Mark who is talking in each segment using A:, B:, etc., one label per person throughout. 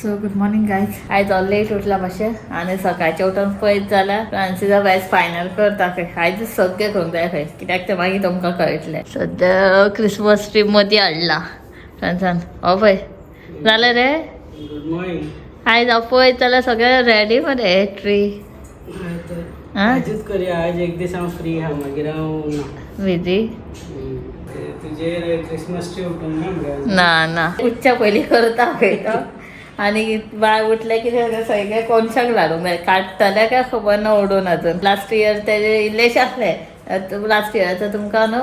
A: So good morning guys. आयज हांव late उठला मातशें आनी सकाळचें उठून पळयत जाल्यार फ्रांसिसा आयज फायनल करता खंय. आयज सगळें करूंक जाय खंय, कित्याक तें मागीर तुमकां कळटलें. सद्या क्रिसमस ट्री मदीं हाडला फ्रांसान. हो पळय जालें रे.
B: Good morning.
A: आयज हांव पळयत जाल्यार सगळें रेडी मरे ट्री.
B: आजूच करूया. आज एक दीस हांव फ्री आहा, मागीर हांव ना.
A: बिजी.
B: ते तुजेर क्रिसमस ट्री उठूंक ना मरे अजून?
A: ना ना, उठच्या पयलीं करता खंय तो. आनी बाय उठलें की तें सगळें कोनशाक घालूंक जाय. काडटलें काय खबर ना ओडून अजून. लास्ट इयर तेजे इल्लेशें आसलें. लास्ट इयराचो तुमकां न्हू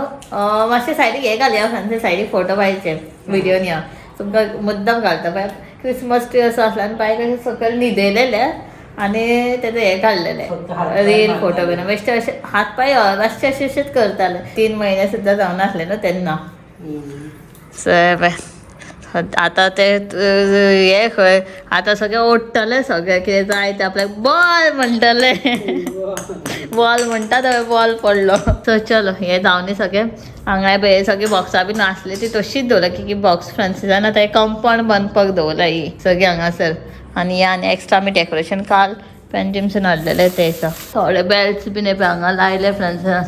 A: मातशें सायडीक हें घालया, सांजचे सायडीक फोटो पाहिजे व्हिडियोन या तुमकां मुद्दम घालता. बाय क्रिसमस ट्री असो आसला आनी बाय कशें सकयल न्हिदयलेलें आनी तेजें हें काडलेलें.
B: फक्त हात पांय
A: रील
B: मारताले.
A: फोटो बीन बेश्टे अशे हात पांय मातशे अशे अशेच करताले. 3 म्हयने सुद्दां जावनासले न्हू तेन्ना. सो आतां ते हे खंय आतां सगळे ओडटले, सगळे कितें जाय ते आपल्याक बॉल म्हणटले. बॉल म्हणटा थंय बॉल पडलो. सो चलो, हे जावनी सगळे हांगाय पळय सगळी बॉक्सां बीन आसली ती तशीच दवरल्या की बॉक्स फ्रांसिसान आतां कंपाउंड बांदपाक दवरला ही सगळी हांगासर. आनी हे आनी एक्स्ट्रा आमी डेकोरेशन काल पेंजिमसून हाडलेले ते आसा. थोडे बेल्स बीन हे पळय हांगा लायले फ्रांसिसान,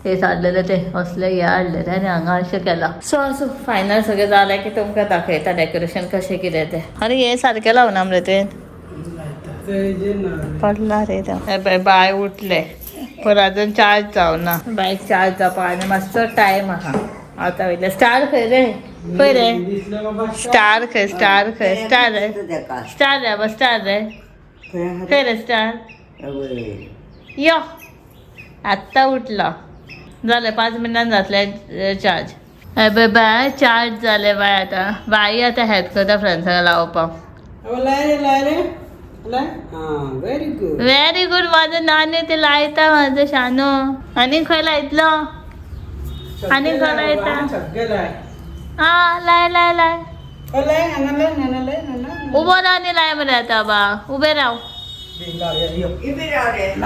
A: ते हाडलेले ते असले हे हाडलेले आनी हांगा अशें केलां. सो आसूं, फायनल सगळें जालें की तुमकां दाखयता डेकोरेशन कशें कितें तें. आनी हे सारकें लावना मरे तुवें.
B: लायता. तेजेर ना.
A: पडला रे तो. हे पळय बाय उठले, पण अजून चार्ज जावना. बायक चार्ज जावपाक आनी मातसो टायम आहा. आतां वयले स्टार खंय रे? खंय रे?
B: दिसलो बाबा.
A: स्टार खंय? स्टार खंय? स्टार रे, स्टार रे बाबा, स्टार रे. खंय रे स्टार? यो आत्तां उठला. जालें, 5 मिनटान जातलें चार्ज. हे पळय बाय चार्ज जालें बाय. आतां बाई आतां हेल्प करता फ्रेंड्सांक लावपाक.
B: अहो, लाय रे, लाय रे, लाय. हा, व्हेरी गुड.
A: Very good. माझं नाने ते लायता माझं शानो. आनी खंय लायतलो? आनी खंय लायता?
B: सगळे लाय.
A: हा, लाय लाय लाय.
B: ओ, लाय हांगा, लाय नाना, लाय नाना.
A: उबो राव आनी लाय मरे आतां बा. उबे राव.
B: बी, लावया, यो.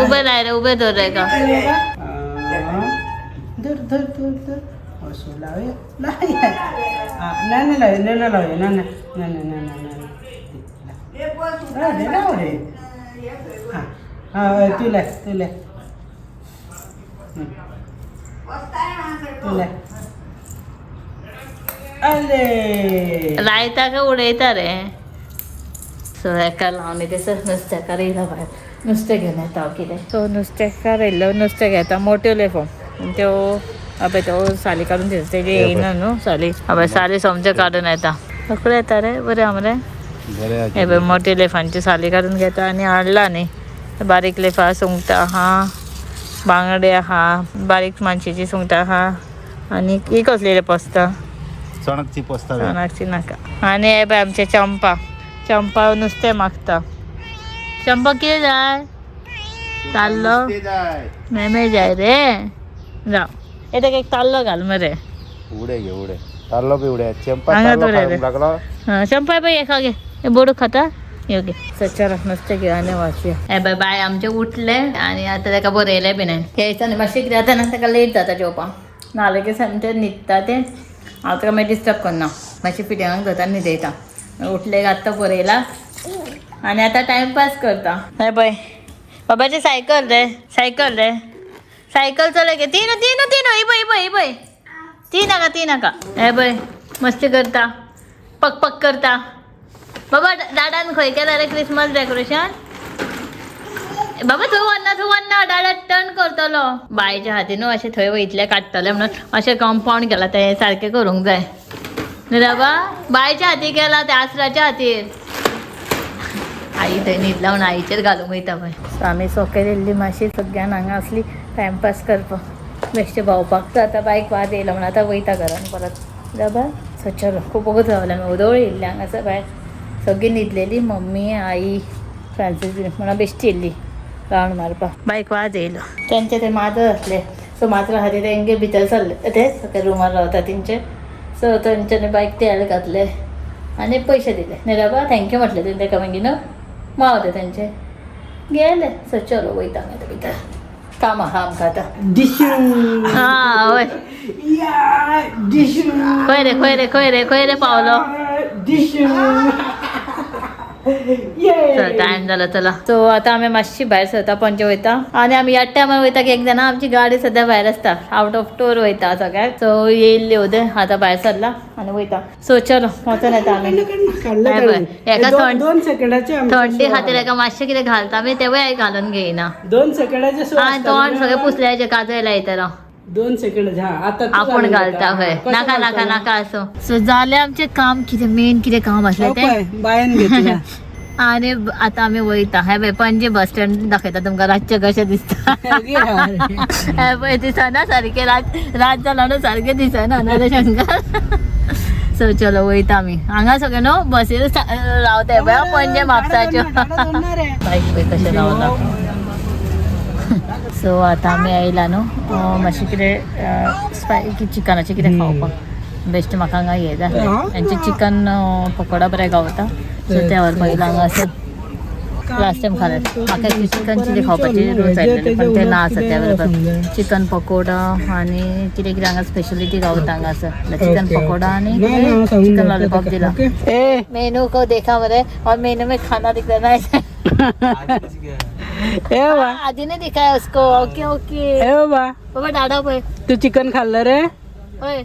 A: उबे राय रे, उबे दवर रे का.
B: हा. धर धर धर धर. असो लावया, लाय. हा, नाना लावया, नाना लावया, नाना नाना नाना नाना. लाव रे, लाव रे. हा हा, तू लाय, तू लाय. तू लाय. आले.
A: लायता काय उडयता रे? सो हेका लावन तेसर नुस्तेकार येयला भायर. नुस्तें घेवन येता हांव कितें. सो नुस्तेकार येयल्लो, नुस्तें घेता. मोट्यो लेफो त्यो. अबे त्यो साली काडून दिता तेजे. येयना न्हू साली. अबे साली सोमचे काडून येता. रोकडे येता रे. बरें आहा मरे.
C: बरें.
A: हे पळय, मोठी लेफांची साली काडून घेता आनी हाडला न्ही. बारीक लेफां सुंगटां आहा, बांगडे आहा, बारीक मानशेची सुंगटां आहा. आनी ही कसली रे पोस्तां?
C: चणकची पोस्ता.
A: चणाकची नाका. आनी हे पळय आमचे चंपा. चंपा नुस्तें मागता. चंपा, कितें जाय? ताल्लो मेमे जाय रे. जाव हे ताका एक ताल्लो घाल मरे.
C: उडे घे, उडे. ताल्लो बी उडे चेंपा.
A: हांगा
C: ताल्लो
A: तर रे.
C: खावंक लागलो.
A: हा, चंपा बाई एका घे. हे बोडू खाता. यो घे. सच्चा नुस्तें घेवन आनी वचया. हे बाय बाय आमचे उठले आनी आतां ताका बरयलें बी न्हय. हें आनी मातशें कितें जाता ना, ताका लेट जाता जेवपाक. नाल्यार की सामकें न्हिदता तें. हांव ताका मागीर डिस्टर्ब करना. मातशें फिडिंगाक धरता आनी न्हिदयता. उठले आत्तां बरयला आनी आतां टायमपास करता. हे पळय बाबाची सायकल रे, सायकल रे, सायकल चलय गे. ती न्हू, ती न्हू, ती न्हू. ही पळय, ही पळय, ही पळय. ती नाका, ती नाका. हे पळय मस्ती करता, पक पक करता. बाबा, डाडान खंय केला रे क्रिसमस डेकोरेशन? बाबा, थंय वन्ना, थंय वन्ना, डाडा टर्न करतलो. बायच्या हातीन न्हू अशें थंय वयतले काडटले म्हणून अशें कंपाउंड केलां तें सारकें करूंक जाय न्ही बाबा. बायच्या हाती केला तें, आसराच्या हातीर. आई थंय न्हिदला म्हणून आईचेर घालूंक वयता पळय. सो आमी सोकेर येयल्ली मातशी सगळ्यान हांगा आसली टायमपास करपाक, बेश्टें भोंवपाक. तर आतां बायक वाज येयलो म्हणून आतां वयता घरान परत बाबा. सो चलो, खूब वगत रावले आमी. ओदोळ येयल्ले हांगासर भायर. सगळीं न्हिदलेली, मम्मी, आई, फ्रांसीस बीन म्हणून बेश्टी येयल्ली रावंड मारपाक. बायक वाज येयलो. तेंचे ते माजर आसले. सो माजरा खातीर तेंगे भितर सरले ते. सगळे रुमार रावता तेंचे. सो तेंच्यांनी बायक तेल घातले आनी पयशे दिले. न्ही बाबा, thank you म्हटलें तेणें ताका. मागीर न्हू मावते तेंचे गेले. सो चलो, वयता आमी आतां भितर. काम आहा आमकां आतां.
B: डिशू.
A: हा वय.
B: या डिशू.
A: खंय रे, खंय रे, खंय रे, खंय रे पावलो?
B: डिशू.
A: चल टायम जाला, चला. सो आता आमी मातशी भायर सरता, पणजे वयता आनी आमी ह्या टायमार वयता की एकदां आमची गाडी सद्या भायर आसता, आवट ऑफ टूर वयता सगळ्याक. सो येयल्ली उदय, आतां भायर सरला आनी वयता. सो चलो, वचोन येता आमी.
B: काडलं.
A: काय बरं. एका
B: 2 सेकंडाचे आमचे
A: थंडी
B: show
A: खातीर एका मातशें कितें घालता आमी, तेवूय घालून घेयना.
B: 2 सेकंडाचे शो.
A: आनी तोंड सगळें पुसल्याचें काजय लायतलो.
B: 2 सेकंड. हा, आता तू
A: आपूण
B: घालून
A: घालता.
B: घेता.
A: हय.
B: कसं
A: नाका नाका.
B: घालतलो?
A: नाका असो. सो जालें आमचें काम. कितें मेन कितें काम आसलें
B: हो
A: तें
B: पळय, बायन घेतला.
A: आनी आतां आमी वयता. हे पळय, पणजे बस स्टँड दाखयता तुमकां, रातचें कशें दिसता. हे पळय, दिसना सारकें. रात रात जाला न्हू, सारकें दिसना ना रे शंकर. सो चलो, वयता आमी. हांगा सगळें न्हू बसीर रावता पळय, पणजे म्हापसाच्यो. बायक पळय कशें रावला. सो आतां आमी आयला न्हू, मातशें कितें स्पायकी चिकनाचें कितें खावपाक. बेश्ट म्हाका हांगा हें जालें, तेंचें चिकन पकोडा बरें गावता. सो ते व्हरपाक येयला हांगासर. लास्ट टायम खालें. म्हाका चिकन चिली खावपाची रूच आयलेली, पण ते ना आसा त्या बरोबर. चिकन पकोडा आनी कितें कितें हांगा स्पेशलिटी गावता हांगासर. चिकन पकोडा आनी चिकन लॉलीपॉप दिला.
B: ए.
A: मेनू को देखा मरे और मेनू में खाना दिख रहा है.
B: ए बा.
A: आधी नहीं दिखाया उसको. Okay okay.
B: ए बाबा.
A: बाबा, डाडा पळय.
B: तू चिकन खाल्लं रे?
A: ओय.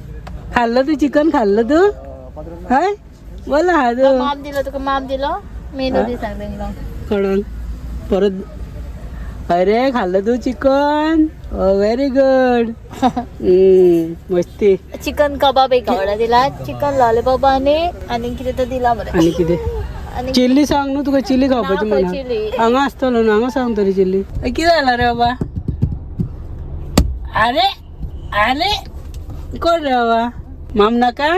B: खाल्लं तू? चिकन खाल्लं तू? हाय बोला हा तू.
A: माम दिलो तुका? माम दिलो? मेनू दी सांग तेंका.
B: कोणाक परत? अरे, खाल्लं तू चिकन? व्हेरी गुड, मस्ती.
A: चिकन कबाब एक ऑर्डर दिला, चिकन लॉलीपॉप आणि आनी कितें तर दिला मरे.
B: आणि कितें?
A: आनी
B: चिल्ली सांग न्हू तुका चिल्ली खावपाची.
A: ना.
B: म्हणा.
A: चिली.
B: हांगा आसतलो न्हू, हांगा सांग तरी चिल्ली. ए, कितें जालां रे बाबा? अरे अरे, कोण रे बाबा? माम नाका.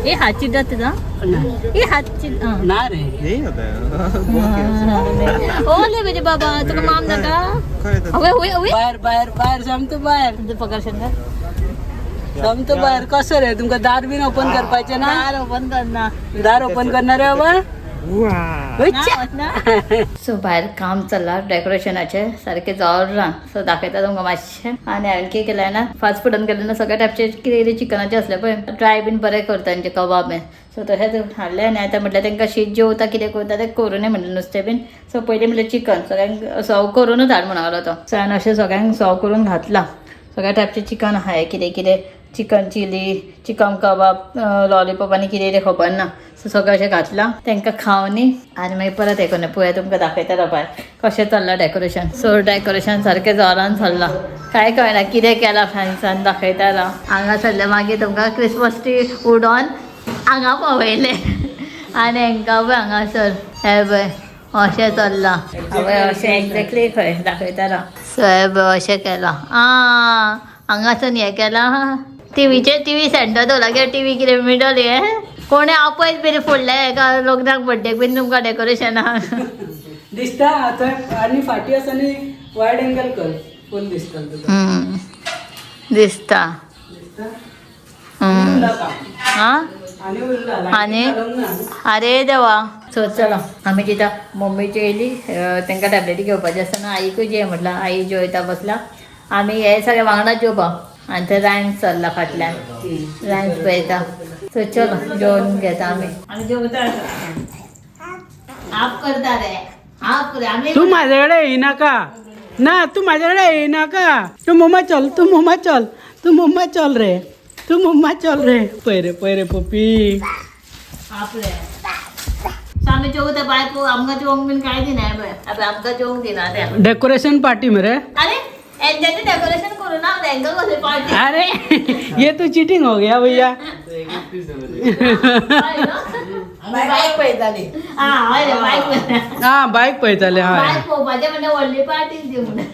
A: ए, हात चिड्डा तुझा. ए, हात चिड.
B: ना रे.
C: यही होता है.
A: ओले मेरे बाबा, तुका माम नाका? Away away away.
B: बाहेर बाहेर बाहेर, सामतो बाहेर.
A: पकड शंकर.
B: सामतो बाहेर. कसं रे, तुमका दार बीन ओपन करपाचें ना?
A: दार ओपन करना.
B: दार ओपन करणार रे बाबा?
A: सो भायर काम चल्लां डेकोरेशनाचें सारकें जोरान. सो दाखयता तुमकां मातशें. आनी हांवें कितें केलें ना, फास्ट फुडान गेलें ना, सगळ्या टायपचे कितें कितें चिकनाचें आसलें पळय, ड्राय बीन बरें करता तेंचे कबाब बीन. सो तशेंच हाडलें आनी आतां म्हटल्यार तांकां शीत जेवता, कितें करता तें करूं म्हणलें, नुस्तें बीन. सो पयलीं म्हणलें चिकन सगळ्यांक सर्व करूनच हाड म्हणून तो. सो हांवें अशें सगळ्यांक सर्व करून घातलां. सगळ्या टायपचें चिकन आहा, कितें कितें, चिकन चिली, चिकन कबाब, लॉलीपॉप आनी कितें कितें खबर ना. सो सगळें अशें घातलां तांकां, खावनी आनी मागीर परत हें करून पळोवया. तुमकां दाखयता भायर कशें चल्लां डेकोरेशन. सो डेकोरेशन सारकें जोरान चल्लां. कांय कळना कितें केलां फ्रेंड्सान. दाखयता राव. हांगा सरलें, मागीर तुमकां क्रिसमस ट्री उडोन हांगा पावयलें आनी हांकां पळय हांगासर हे पळय अशें चल्लां. हांवें अशें एक्झॅक्टली खंय दाखयता राव. सो हे पळय, अशें केलां. आं, हांगासून हें केलां, टिवीचेर टिवी सेंटर दवरला. कित्याक टिवी कितें मिडल हें कोणें आपयत बीन फुडल्या हेका लग्नाक बड्डेक बीन तुमकां डेकोरेशनाक.
B: दिसता थंय आनी फाटी आसा न्ही, वायड एंगल कर, फूल दिसता तुका.
A: दिसता.
B: दिसता.
A: हम्म.
B: उरला काम.
A: हा.
B: आनी उरला.
A: आनी?
B: घालूंक ना.
A: अरे देवा. सो चला, आमी जिता मम्मी जेयली. तांकां टॅबलेटी घेवपाची आसतना आईकूय जेय म्हटलां. आई जेवता बसला. आमी हे सगळे वांगडा जेवपा आनी ते रायम्स चल्ला फाटल्यान, रायम्स पळयता. सो चलो, जेवन घेता आमी. आमी जेवता. आप करता रे, आप रे आमी.
B: तू माझ्याकडे येईनाका ना, तू माझ्याकडे येईनाका. तू मम्मा चल, तू मम्मा चल, तू मम्मा चल रे, तू मम्मा चल रे. पळय रे, पळय रे पप्पी.
A: आप रे. सो आमी जेवता बाय. आमकां जेवंक बीन कांय दिना पळय. आतां आमकां जेवंक दिना ते.
B: डेकोरेशन पार्टी मरे.
A: अरे, हेंच्यांनी डेकोरेशन करू ना, हेंकां कसली पार्टी?
B: अरे, ये तो चीटिंग हो गया भैया.
A: बायक पळयताली. हा, हय रे, बायक पळयता.
B: हा, बायक पळयताले. हय.
A: बायक पळोवपाचें म्हणल्यार व्हडली पार्टी दी म्हणून.